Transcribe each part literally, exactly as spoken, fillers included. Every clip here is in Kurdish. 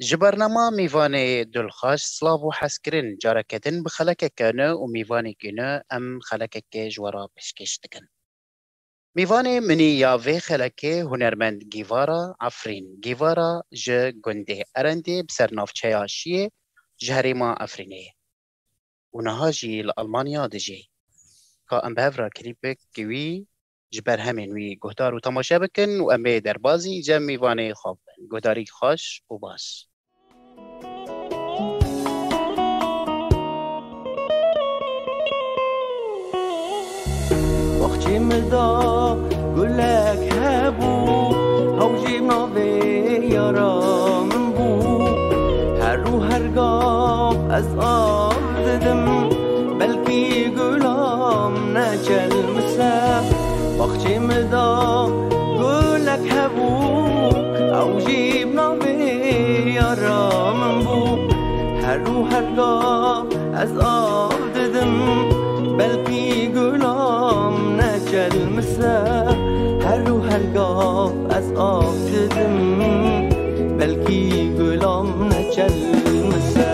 Ji bernama mîvanê Dulxaş silav û hezkirin, careke din bi xelekeke nû û mîvanekî nû em xelekekê ji we re pêşkêş dikin. Mîvanê min î ya vê xelekê hunermend Gîvara Efrîn. Gîvara ji gundê Erendê bi ser navçeya Şiyê ji herêma Efrînê ye û niha jî li Almanya dijî. Ka em bi hev re klîpek wî ji berhemên wî guhdar û temaşe bikin û em ê derbazî cem mîvanê xwe bibin. Guhdarî xweş û baş. Baxçê min da gulek hebû, ew jî navê yara min bû. Her û her gav ez av didim, belkî gula min neçelmise. Baxçê min da gulek hebû, ew jî bi navê yara min bû. Her û her gav ez av didim, belkî gula min neçelmise. Her û her gav ez av didim, belkî gula min neçelmise.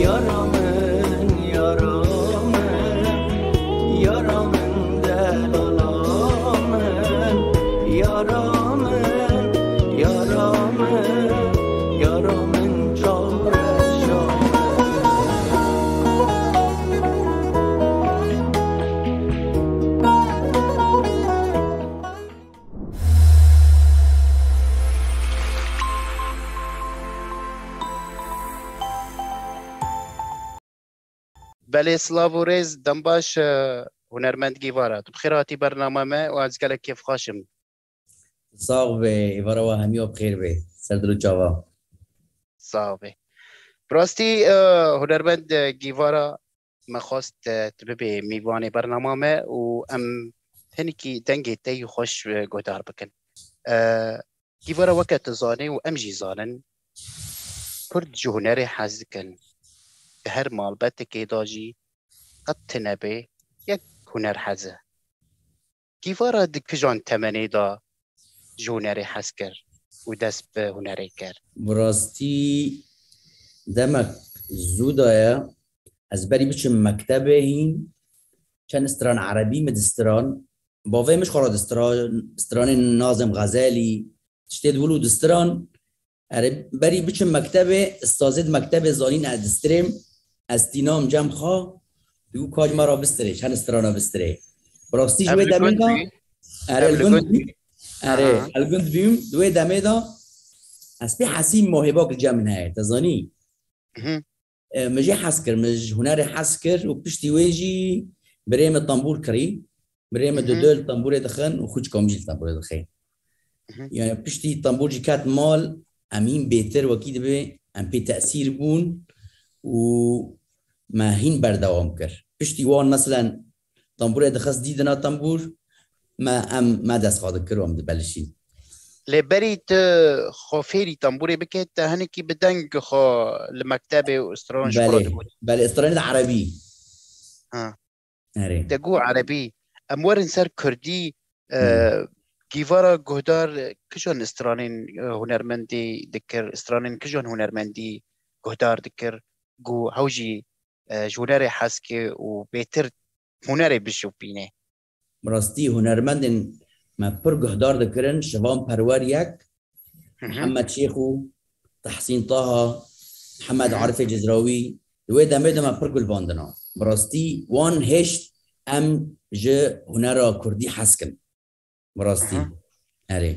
Yara min, yara min, yara min, delala min, yara min, yara min, yara min, çareşa min. Belê, silav û rêz, dem baş, e, hunermend Gîvara. Tu bi xêr hatî bernama me û ez gelek kêfxweş im. Sax be, êvara we hemiya bi xêr be. Ser dil û çava. Sax be. Bi rastî, e, hunermend, e, Gîvara, me xwest, e, tu bibê mîvanê bernama me û em hinekî dengê te yî xweş, e, guhdar bikin. E, Gîvara, weke tu zanî û em jî zanin, Kurd ji hunerê hez dikin. Di her malbetekê de jî qet tune bê, yek huner hez e. Gîvara di kijan temenê de ji hunerê hez kir û dest bi hunerê kir? Bi rastî demek zû de ye. Ez berî biçim mektebê hîn, çend stran erebî min distiran. Bavê min ji xwe re distiran, stranên Nazim Xezelî, tiştê di wil û distiran. Erê, berî biçim mektebê, istazê di mektebê zanîn ez distrêm, ez tînam cem xwe, dû ka ji me re bistirê, çend strana bistirê. Bi rastî ji wê demê de, erê, li gund bîm. Erê, li gund bîm, di wê demê de ez pê hesî mohêbak li cem min heye, te zanî? E, min jî hez kir, min ji hunerê hez kir û piştî wê jî birê min tembûr kirî. Birê min di dol tembûrê dixin û xwîçka min jî li tembûrê dixê. Yani piştî tembûr jî ket mal, em hîn bêtir wekî dibê, em pê tesîr bûn û me hîn berdewam kir. Piştî wan meselen tembûrê dixist dîdina tembûr, me em, me dest xwe dikir û em dibelişîn. Lê berî tu xwe fêrî tembûrê bike, te hinekî bi deng xwe li mektebê û stran ji xwe re digot. Belê, belê, stranê li erebî. Ha. Erê. Te got erebî. Em werin ser kurdî, e, Gîvara guhdar kijan stranên, e, hunermendî dikir, stranên kijan hunermendî guhdar dikir, ku hew jî, e, ji hunerê hez ke û bêtir hunerê bişopîne. Bi rastî hunermendên me pir guhdar dikirin, Şivan Perwer yek, Mihemed Şêxû, Tehsîn Taha, Mihemed Arifê Cizrawî, di wê demê de me pir gulvandina. Bi rastî wan hêşt em ji hunera kurdî hez kin. Bi rastî. Erê.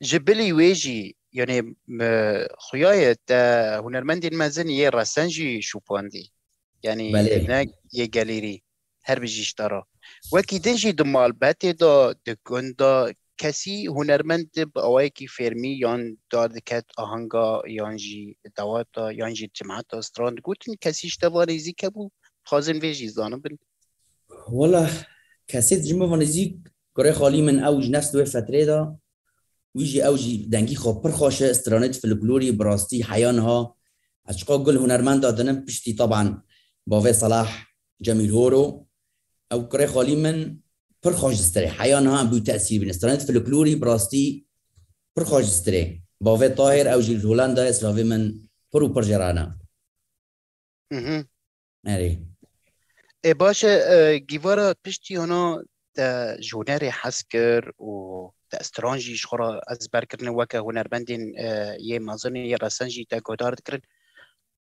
Ji bilî wê jî, yanî, xuya ye te hunermendên mezin yê resen jî şopandî. Yanî ne yê gelêrî, her bijî ji te re. Wekî din jî di malbetê de, di gund de kesî hunermend bi awayekî fêrmî yan dar diket ahanga yan jî dawata yan jî cimeta stran digotin, kesî ji te va nêzîk hebû? Dixwazin vê jî zanibin. Wela kesê ji min va nêzîk kurê xalî min ew ji nefs wê fetrê de. Wî jî, ew jî dengî xwe pir xweş e, stranêt folklorî bi rastî heya niha. Ez çiqa gul hunermenda dinim piştî taban bavê Selah Cemîl Horo. Ew kurê xalî min pir xweş distirê. Heya niha em bû tesîr bîne. Stranêt folklorî bi rastî pir xweş distirê. Bavê Tahir, ew jî li Holandayê, silavê min pir û pir jê re ne. Mhm. Erê. Ê, baş e, e, Gîvara, piştî hona te ji hunerê hez kir û te stran jî ji xwe re ezber kirine weke hunermendên, e, yê mezin, yê resen jî te guhdar dikirin.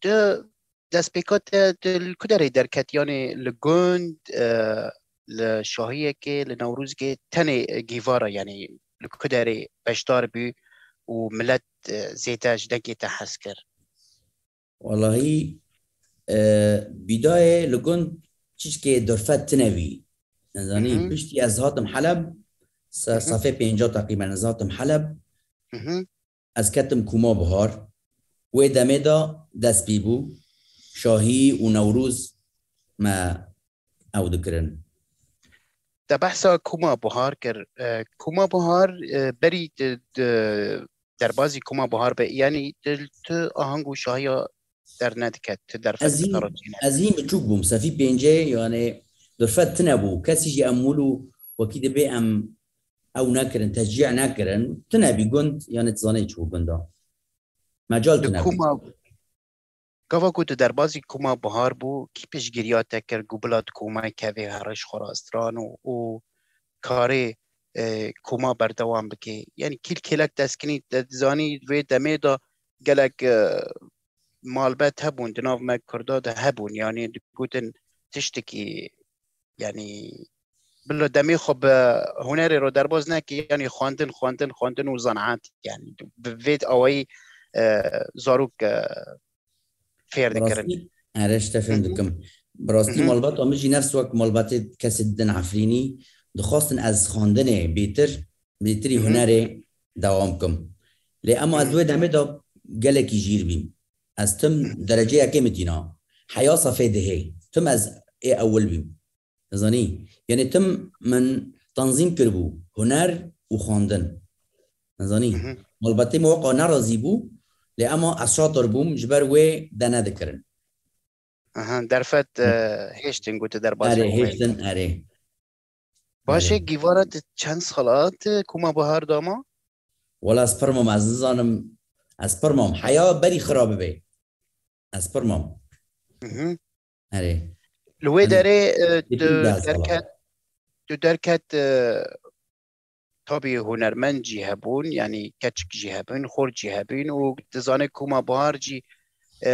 Tu destpêka te, tu li ku derê derket? Yanî li gund, e, li şahiyekê, li Newrozkê tenê Gîvara, yanî li ku derê beşdar bû û milet, e, zêde ji dengê te hez kir? Welahî, e, bîdayê li gund çişkê derfet tine bî. Nizanî, Mhm. piştî ez hatim Heleb, se-, Mhm. sefê pênca teqrîben ez hatim Heleb. Mhm. Ez ketim Koma Bihar. Wê demê de dest pê bû. Şahî û Newroz me ew dikirin. Te behsa Koma Bihar kir. E, Koma Bihar, e, berî di, di derbazî Koma Bihar be, yanî tu, tu ahang û şahiya dernediket, tu derfet Ez hî, dikarit çêne. ez hî biçûk bûm, sefî pêncê, yani derfet tine bû. Kesî jî em wilo û wekî dibê em ew nekirin, teşcî nekirin. Tine bî gund, yani tu zanê çi bû gunda. Mecal Di tine bû. Koma, gava ku tu derbazî Koma Bihar bû, kî piştgiriya te kir ku bila tu Komay kevê herê ji xwe re stran û, û karê, e, Koma berdewam bike? Yani kîl kêlek destkinî, te dizanî vê demê de gelek, e, malbet hebûn, di nav me Kurda de hebûn, yani digotin tiştekî, yani bila demê xwe bi hunerê re derbaz neke, yani xwendin, xwendin, xwendin û zanaat, yani bi vê awayî, e, zarok, e, fêr dikirin. Bi rastî, erê, ji te Hı fêm hı. dikim. Bi rastî Hı hı. malbata min jî nefs wek malbatê kesê din Efrînî dixwastin ez xwendinê bêtir, bêtirî Hı hı. hunerê dewam kim. Lê ema ez Hı hı. wê demê de gelekî jîr bîm. Ez tim Hı hı. dereceyekê min tîna. Heya sefê dihê. Tim ez ê ewil bîm. Dizanî? Yanî tim min tenzîm kiribû. Huner û xwendin. Dizanî? Hı hı. Malbatê min weka nerazî bû. Lê ema ez şatir bûm. Ji ber wê de nedikirin. Aha, derfet, Hı. e, hêştin ku tu derbas Erê, bibî. hêştin, erê. Baş e, Erê. Gîvara, tu çend sala tu Koma Bihar de ma? Wela ez pir mam, ez nizanim, ez pir mam. Heya berî xira bibe. Ez pir mam. Mhm. Erê. Li wê Em derê, e, Yekî tu deh sala. derket, tu derket, e, tabî hunermend jî hebûn, yanî keçik jî hebûn, xort jî hebûn û dizane Koma Bihar jî, e,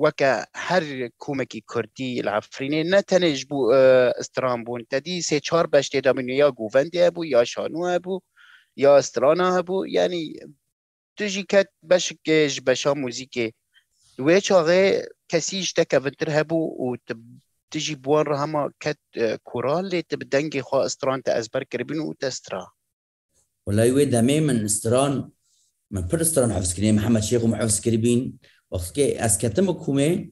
weke her komekî kurdî li Efrînê ne tenê ji bo, e, stran bûn. Te dî sê çar beş tê de bûn, ya govendê hebû, ya şano hebû, ya strana hebû. Yanî tu jî ket beşikê ji beşa muzîkê. Wê çaxê kesî ji te kevintir hebû û tu, tu jî bi wan re hema ket, e, koral, lê tu bi dengê xwe stran te ezber kiribûn û te stira. Wela wê demê min stran, min pir stran hifz kirî, Mihemed Şêxo min hifz kiribîn. Wextkê ez ketim komê,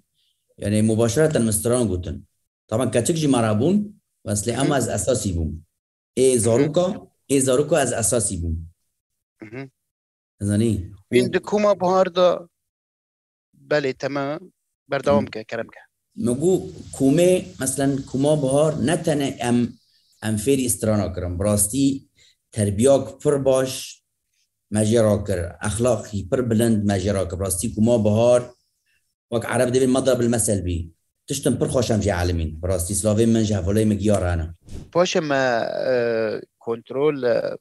yani mubaşereten min stran gotin. Taban keçik jî me re bûn, bes lê Hı hı. ema ez esasî bûm. Ê Hı hı. zaroka, ê zaroka ez esasî bûm. Hı hı. Zanî? Hûn di Koma Bihar de, belê, te me berdewam ke, kerem ke. Min got, komê, meselen, Koma Bihar ne tenê em, em fêrî strana kirin. Bi rastî terbiyek pir baş me jê re kir. Exlaqî pir bilind me jê re kir. Bi rastî Koma Bihar, wek Ereb dibên medarbil mesel bî. Tiştin pir xweş em jê elimîn. Bi rastî silavê min ji hevalê min giya re ne. Paşê me, e, kontrol, e,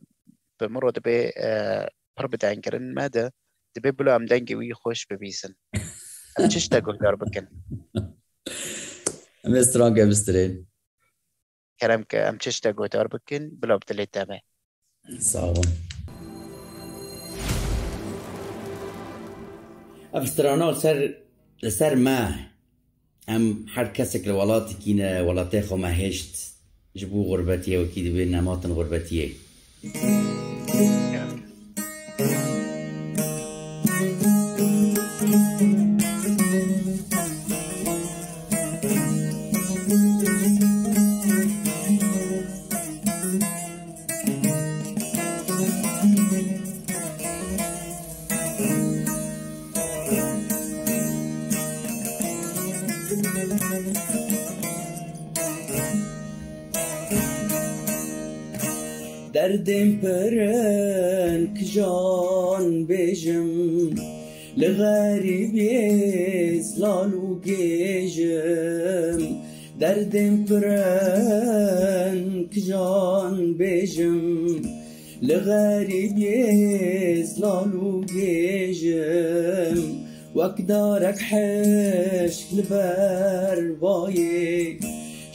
bi min re dibê, e, pir bi dengkirin me de, dibê bila em dengê wî xweş bibîsin. Em çi ji te guhdar bikin? Em ê strange bistirên. Kerem ke, em çi ji te guhdar bikin, bila bi dilê te be. Sağ ol. Ev strana li ser, li ser me, em her kesek li welatekî ne, welatê xwe me hêşt, ji bo xurbetiyê wekî dibê nematin xurbetiyê. Derdên pirin kijan bêjim, li xerîbiyê zilal û gêjim. Derdên pirin kijan bêjim, li xerîbiyê zilal û gêjim. Wek darek hişk li ber bayê,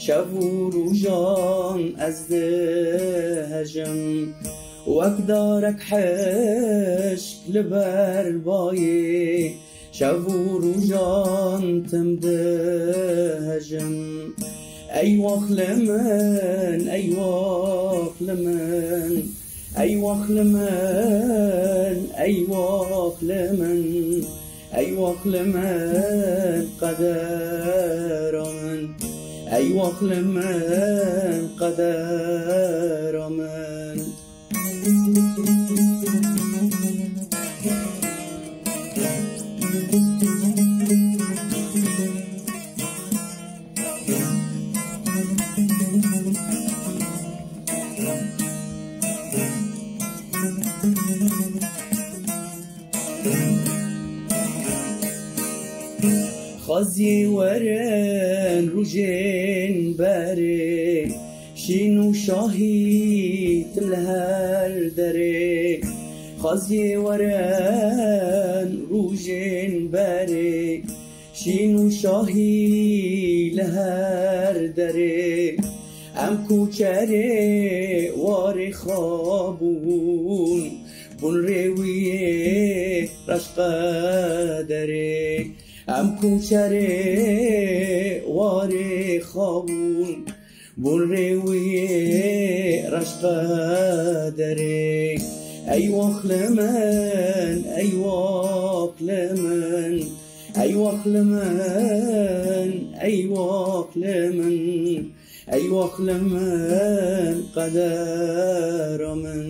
şev û rojan ez dihejim. Wek darek hişk li ber bayê, şev û rojan tim dihejim. Ey wax li min, ey wax li min, ey wax li min, ey wax li min, ey wax li min qedera min, ey wax li min qedera min. Xweziyê werin rojên berê, şîn û şahî li her derê. Xweziyê werin rojên berê, şîn û şahî li her derê. Em koçerê warê xwe bûn, bûn rêwiyê reş qederê. Em koçerê warê xwe bûn, bûn rêwiyê reş qederê. Ey wax li min, ey wax li min, ey wax li min, ey wax li min, ey wax li min qedera min,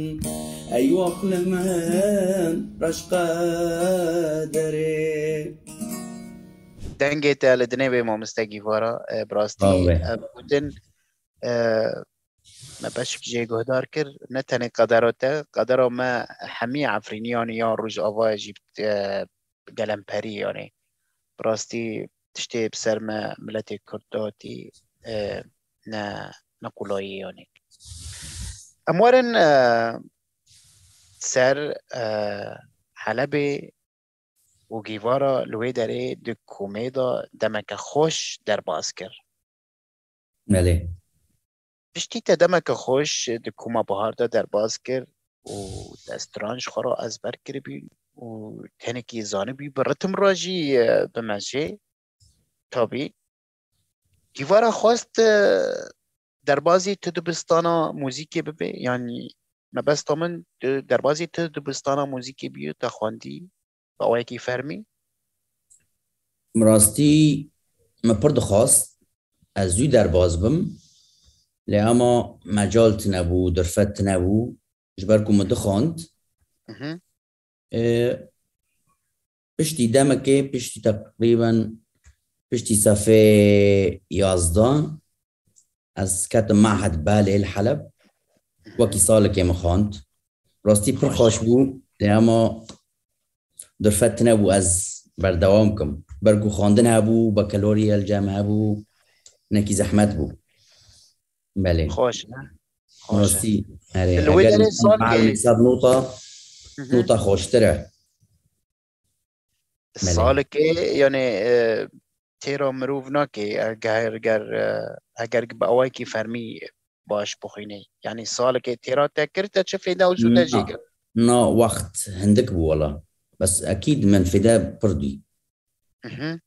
ey wax li min reş qederê. Dengê te li dinê bê, mamoste Gîvara, e, bi rastî Sağ ol. Ev gotin, e, me beşek jê guhdar kir, ne tenê qedera te, qedera me hemî Efrîniyan ya Rojavayê jî, e, gelemperî, yanî bi rastî tiştê bi ser me miletê Kurd datî, e, ne, ne qulayî, yanî. Em werin, e, ser, e, Helebê û Gîvara li wê derê di komê de demeke xweş derbas kir. Belê. Piştî te demeke xweş di koma Bihar de derbas kir û te stran ji xwe re ezber kiribî û tenekî zanibî bi ritim re jî, e, bimejê. Tabî. Gîvara xwest, e, derbazî tu dibistana muzîkê bibe, yanî mebesta min tu derbazî tu dibistana muzîkê bîyo, te xwendî bi awayekî fermî? Bi rastî min pir dixwast ez zû derbaz bim, lê ema mecal tune bû, dirfet tune bû, ji ber ku min dixwand. Mhm. E, piştî demekê, piştî teqrîben, piştî sefê yazdan, ez ketim Mehed Belê li Heleb. Wekî salekê min xwend. Rastî pir xweş bû. Lê ema dirfet tune bû ez berdewam kim. Ber ku xwendin hebû, bakalorya li cem hebû, hinekî zehmet bû. Belê. Xweş e. Xweş e. Rastî, erê, li wê eger derê salkê ser nota, Hı hı. Nota xweştir e. Belê. Salekê, yanî, e, têra mirov nake, eger, ger, e, eger bi awayekî fermî baş bixwînê. Yanî salekê têra te kir, te çi fêde û zû te jê kir? Na, wext hindik bû wela. Bes ekîd min fêde pir dî. Mhm.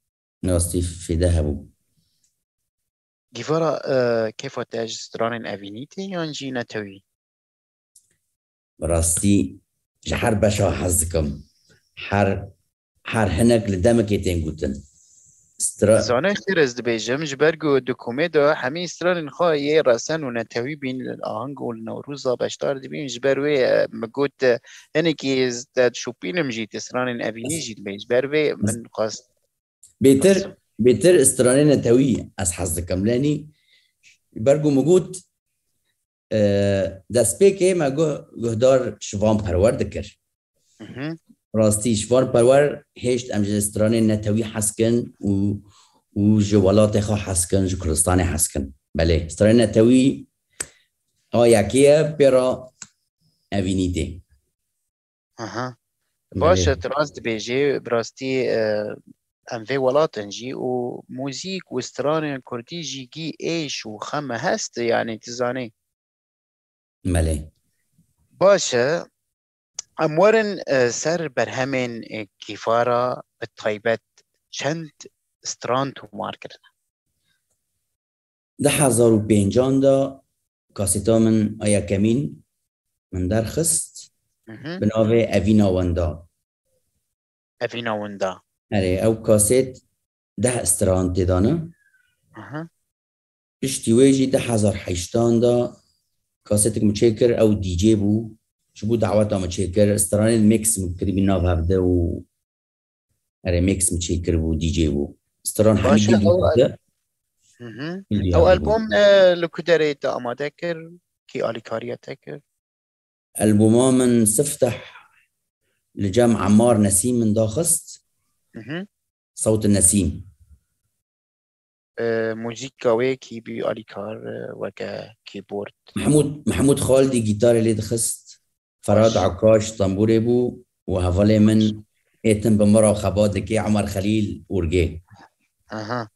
Rastî fêde hebû. Gîvara, e, kêfa te ji stranên evînî tê yan jî netewî? Bi rastî ji her beşa hez dikim. Her, her hinek li demekê tên gotin. Stra- Zane çi ez dibêjim, ji ber ku di komê de hemî stranên xwe yê resen û netewî bîn, li ahang û li Newroza beşdar dibîn, ji ber wê, e, min got, e, hinekî ez te dişopînim jî, tu stranên evînî jî dibê. Ji ber vê min xwest Bêtir, bêtir stranê netewî ez hez dikim. Lenî, ber ku min got, e, destpêkê me guh, guhdar Şivan Perwer dikir. Mhm. Rastî Şivan Perwer hêşt em ji stranên netewî hes kin û, û ji welatê xwe hes kin, ji Kurdistanê hes kin. Belê, stranên netewî a yekê ye, pê re evînî tê. Aha. Belê. Baş e, tu rast dibêjî, bi rastî, e, em vê welat in jî û muzîk û stranên kurdî jî gî êş û xeme hest, yanî tu zanî. Belê. Baş e, em werin, e, ser berhemên, e, Kîfara, bi taybet çend stran tomar kirine. Di hezar û pêncan de kaseta min a yekemîn min derxist, Mhm. bi navê Evîna Wenda. Evîna Wenda. Erê, ew kasêt deh stran tê de ne. Aha. Piştî wê jî di hezar heştan de kasêtek min çêkir, ew D J bû. Ji bo daweta min çêkir, stranên mix min kiribî nav hevde û erê, mix min çêkiribû, D J bû. Stran Hemî Baş e, Gil ew dixwite. Mhm. Gil Ew diyar bû. Albom, e, li ku derê te amade kir? Kî alîkariya te kir? Alboma min Sifteh li cem Emmar Nesîm min daxist. Mhm. Sewt Nesîm. E, muzîka wê kî bî alîkar, e, weke keyboard? Mehmûd, Mehmûd Xaldî gîtarê lê dixist. Ferhat Baş. Akaş tembûrê bû û hevalê min ê tim bi min re xebat dike, Emer Xelîl orgê. Aha.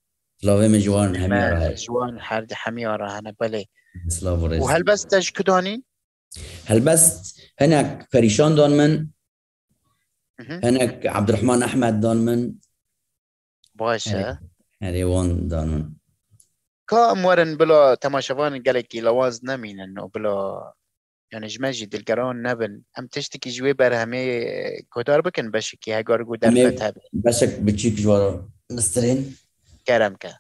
Silavê min ji wan hemiya re heye. Ji wan her di hemiya re hene, belê. Silav û rêz. Û helbest te ji ku danîn? Helbest hinek Perîşan dan min, Mhm. hinek Abdurrahman Ahmed dan min. Baş e. Erê, erê, wan dan min. Ka em werin bila temaşevan gelekî lawaz nemînin û bila, yani, ji me jî dilgeran nebin. Em tiştekî ji wê berhemê guhdar bikin, beşekî hegar ku Em ê derfet hebe. beşek biçûk ji wan bistirên. Kerem ke.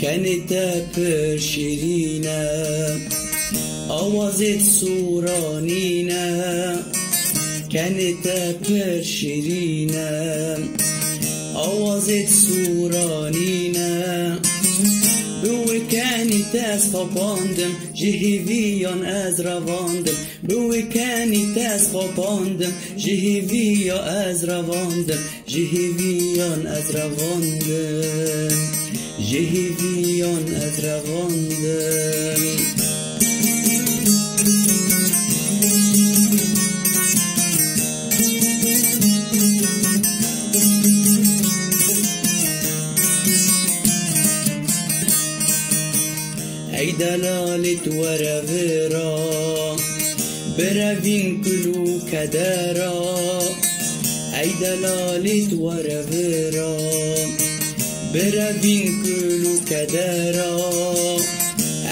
Kenê te pir şirîn e, awazê te sûranîn e. Kenê te pir şirîn e, awazê te sûranîn e. Bi wê kenî te ez xepandim, ji hêviyan ez revandim. Bi wê kenî te ez xepandim, ji hêviya ez revandim. Ji hêviyan ez revandim, ji hêviyan ez revandim. Ey delalê tu were vira, birevîn kul û kedera. Ey delalê tu were vira, birevîn kul û kedera.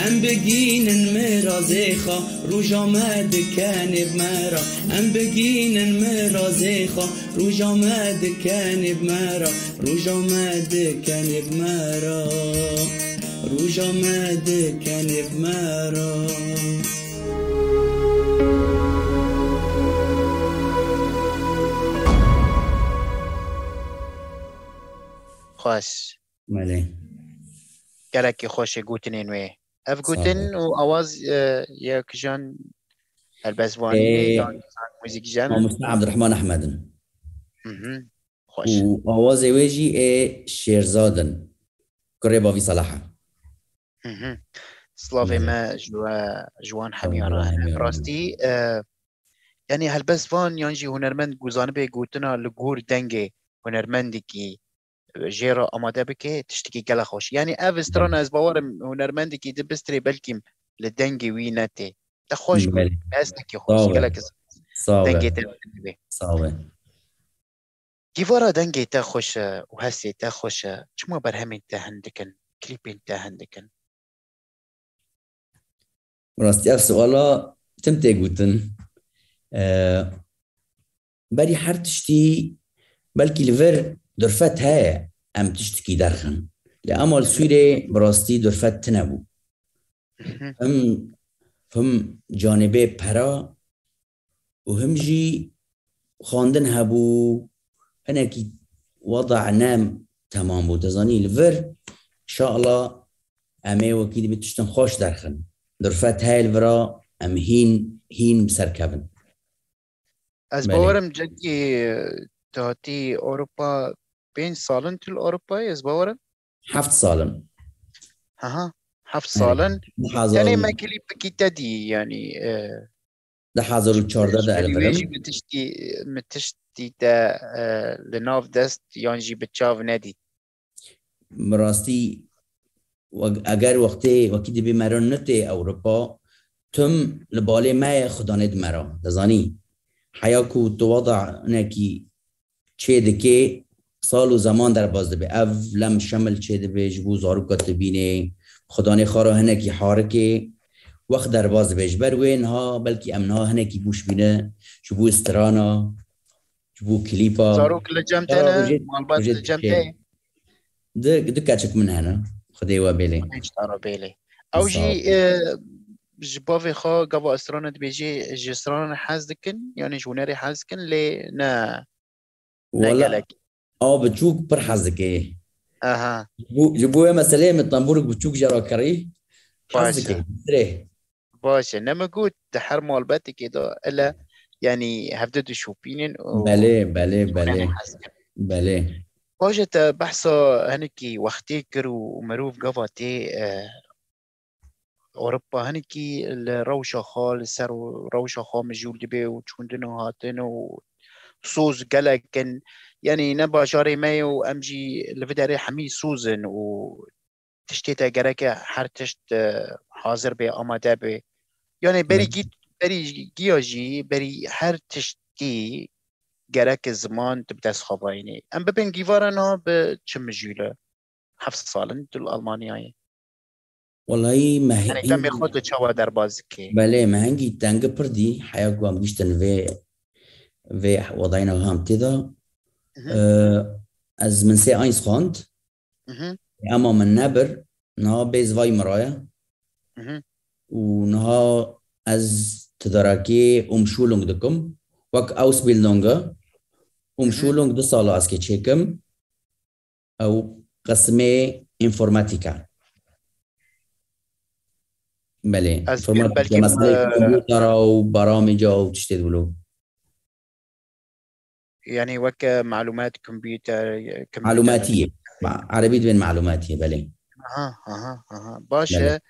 Em bigînin mirazê xwe, roja me dikenê bi me re. Em bigînin mirazê xwe, roja me dikenê bi me re. Roja me dikenê bi me re. Roja me dikenê bi me re. Xweş. Belê. Gelekî xweş ê gotinên wê. Ev Sağ gotin ol. Û awaz, e, ya kijan helbestvanî Ê, yan muzîkjen? Mamoste Abdurrahman Ahmed in. Mhm. Xweş. Û awazê wê jî ê Şêrzad in. Kurê Bavî Salah e. Mhm. Slavê Belê. me ji we, ji wan Slavê hemiya re hene. Hemiya re. Rastî, e, yani helbestvan yan jî hunermend ku zanibê gotina li gor dengê hunermendekî jê re amade bike, tiştekî gelek xweş. Yani ev strana, Belê. ez bawerim hunermendekî di bistrê belkî li dengê wî netê. Te xweş got. Belê. Hestekî xweş. Sağ ol. Gelek sağ ol. Dengê te dibe. Sağ ol. Gîvara dengê te xweş e û hestê te xweş e. Çima berhemên te hin dikin, klîpên te hin dikin? Rastî ev suala tim tê gotin. Ee, berî her tiştî belkî li vir durfet heye em tiştikî derxin. Lê ema li Sûrê bi rastî durfet tine bû. Him, him canibê pera û him jî xwendin hebû, hinekî weda ne temam bû. Dizanî li vir, inşallah em ê wekî dibê tiştin xweş derxin. Durfet heye li vira em hîn, hîn bi ser kevin. Ez Belê. Bawerim cekî tu hatî Ewropa pênc salin tu li Ewropayê, ez bawerim. Heft salin. Aha, heft salin. Tenê me klîpekî te dî, yanî, e, di hezar û çardeh de elvirim. Min tiştî, min tiştî te, e, li nav dest yan jî bi çav nedît. Bi rastî, we-, eger wextê wekî dibê mero nitê Ewropa, tim li balê me ye, xudanê di mera. Dizanî, heya ku tu weda hinekî çê dikê, sal û zeman derbas dibe. Ev lem şemil çê dibe, ji bo zaroka tu bînê, xudanê xwe re hinekî harikê, wext derbas dibe. Ji ber wê niha, belkî em niha hinekî bûş bîne, ji bo strana, ji bo klîpa. Zarok li cem te ne, malbat li cem te ye? Di, di keçik min hene. Xwedê we bêlê. Xwedê ji te re bêlê. Ew jî, e, ji bavê xwe gava strana dibêjê, ji strana hez dikin, yanî ji hunerê hez dikin, lê ne, ne gelek. Wela, a biçûk pir hez dike. Aha. Ji bo, ji bo wê meseleyê min tembûrek biçûk jê re kirî. Hez dike. Baş e. Baş e. Ne min got, di her malbetekê de ele, yanî hevdu dişopînin û Belê, belê, belê. Belê. Baş e, te behsa hinekî wextê kir û mirov gava tê, e, Ewropa hinekî li rewşa xwe, li ser rewşa xwe mijûl dibe û çûndin û hatin û soz gelek in. Yanî ne bajarê me ye û em jî li vê derê hemî soz in û tiştê te gereke her tişt, e, hazir bê, amade bê. Yanî berî gî-, berî giya jî, berî her tiştî gereke ziman tu bi dest xwe vayînê. Em bibên gîvara niha bi çi mijûle? Heft sal in tu li Almanyayê. Wellahî me Yanî demê xwe tu çawa derbas dikê? Belê, me hingî tengi pir dî, heya ku em giştin vê, vê wedayîna hem tê de. Mhm. Ee, ez min sê eins xwend. Mhm. Ema min nebir, niha bê zivay min re ye. Mhm. Û niha ez tedarekê Umschulung dikim, wek Ausbildung e. Mhm. Umschulung du sala ez kê çêkim. Ew qismê înformatîk e. Belê, Ez înformatîk, belkî, meseleyê e, kompûtera û beramîca û tiştê dibû. Yanî weke malumat, kompûter, e, kompûter. Malumatiyê. Ma-, erebî dibên malumatiyê, belê. Aha, aha, aha. Baş e. Belê.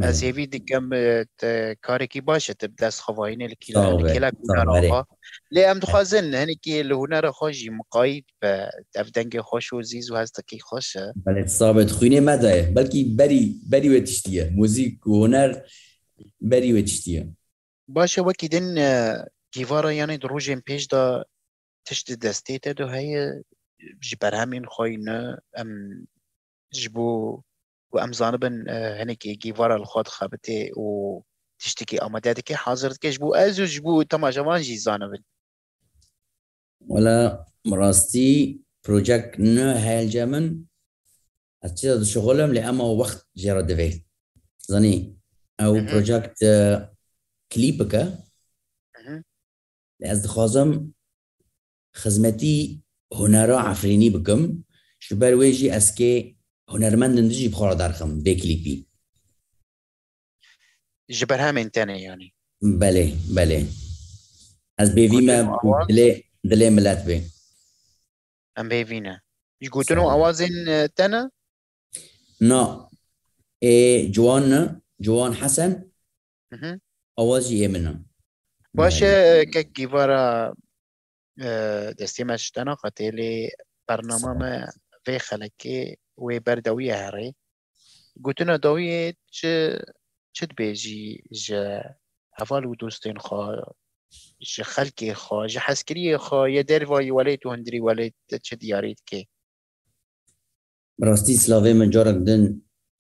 Ez hêvî dikim, e, te karekî baş e, te bi dest xwe vayînê li kêla, Sağ ol, li kêla sağ ol, hunera xwe. Lê em dixwazin hinekî li hunera xwe jî miqayît be, ev dengê xweş û zîz û hestekî xweş e. Belê, sax be, di xwînê me de ye. Belkî berî, berî wê tiştî ye. Muzîk û huner berî wê tiştî ye. Baş e, wekî din, e, gîvara, yanî di rojên pêş de tişt di destê te de heye, ji berhemên xwe ne, em ji bo ku em zanibin, e, hinekî gîvara li xwe dixebitê û tiştekî amade dike, hazir dike, ji bo ez û ji bo temaşevan jî zanibin. Wela, bi rastî projek nû heye li cem min. Ez çi de dişixulim, lê ema wext jê re divê. Zanî, ew Hı hı. projek, e, klîpik e. Hı hı. Lê ez dixwazim xizmetî hunera Efrînî bikim. Ji ber wê jî ez kê hunermendin din jî bi xwe re derxim vê klîpî. Ji berhemên te ne, yanî? Belê, belê. Ez bêvî me Gotin û awaz? dilê, dilê milet bê. Em bêvî ne. Ji gotin û Sağ ol. awazên, e, te ne? Na. Ê Ciwan ne? Ciwan Hesen. Hı hı. Awaz jî ê min e. Baş e, Belê. e, kek gîvara, e, destê me ji te naqetê, lê bernama Sağ ol. me vê xelekê wê ber dawiyê herê. Gotina dawiyê çi çi dibêjî ji heval û dostên xwe, ji xelkê xwe, ji hezkiriyê xwe yê dervayî welêt û hundirî welêt, te çi diyarî dikê? Bi rastî silavê min carek din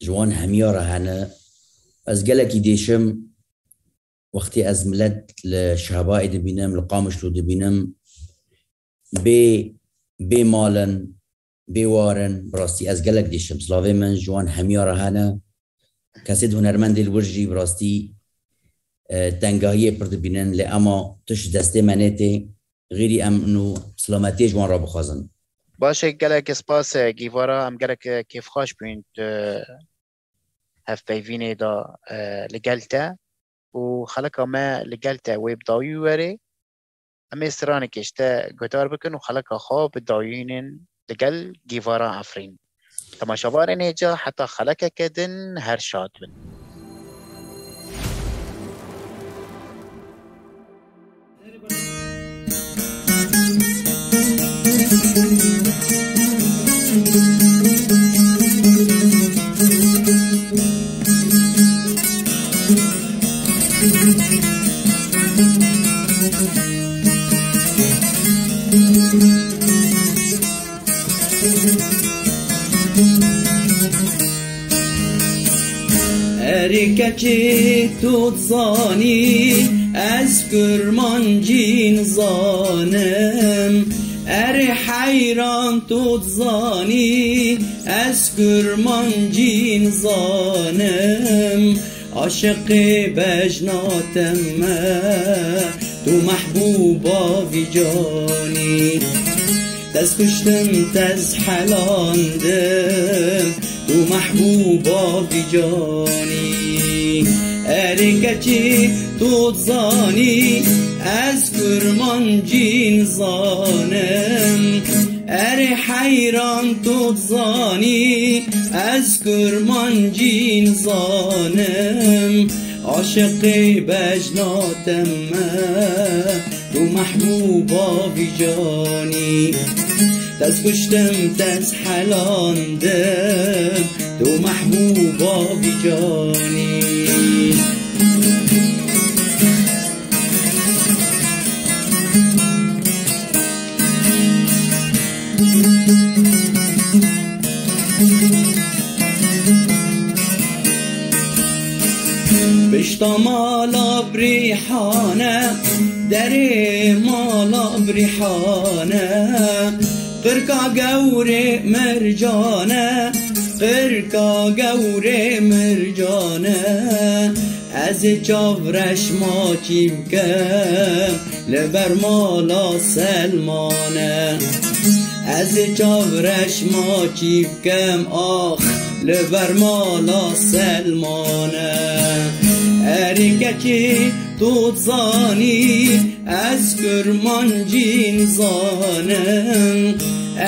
ji wan hemiya re hene. Ez gelekî dêşim wextê ez milet li Şehbayê dibînim, li Qamişlo dibînim. Bê, bê mal in, bê war in. Bi rastî ez gelek dêşim. Silavê min ji wan hemiya re hene. Kesê di hunermendê li wir jî bi rastî, e, tengahiyê pir dibînin, lê ema tu ji destê me nêtê. Xêrî em nû silametiyê ji wan re bixwazin. Baş e, gelek spas, e, Gîvara, em gelek, e, kêfxweş bûyn tu hevpeyvînê de, e, li gel te û xeleka me li gel te wê bi dawî werê. Em ê stranekê ji te guhdar bikin û xeleka xwe bidayînin li gel Gîvara Efrîn. Temaşevanên hêja heta xelekeke din her şad bin. Erê keçê tu dizanî, ez kurmancî nizanim. Erê heyran tu dizanî, ez kurmancî nizanim. Aşiqê bejna te me, tu mehbûba vî canî. Tez kuştim, tez helandim, tu mehbûba vî canî. Erê keçî tu dizanî, ez kurmancî nizanim. Erê heyran tu dizanî, ez kurmancî nizanim. Aşiqê bejna te me, tu mehbûba vî canî. Tez kuştim, tez helandim, tu mehbûba vî canî. Pişta mala birîhane, derê mala birîhane, qirka gewrê mircane, qirka gewrê mircane. Ez ê çav reşma çî bikim, li ber mala Selmane. Ez ê çav reşma çî bikim, ax, li ber mala Selmane. Erê keçî tu dizanî, ez kurmancî nizanim.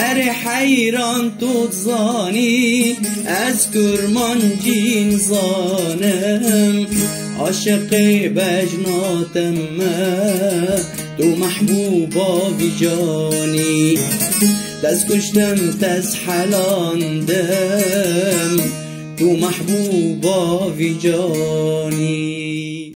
Erê heyran tu dizanî, ez kurmancî nizanim. Aşiqê bejna te me, tu mehbûba vî canî. Tez kuştim, tez helandim, tu mehbûba vî canî.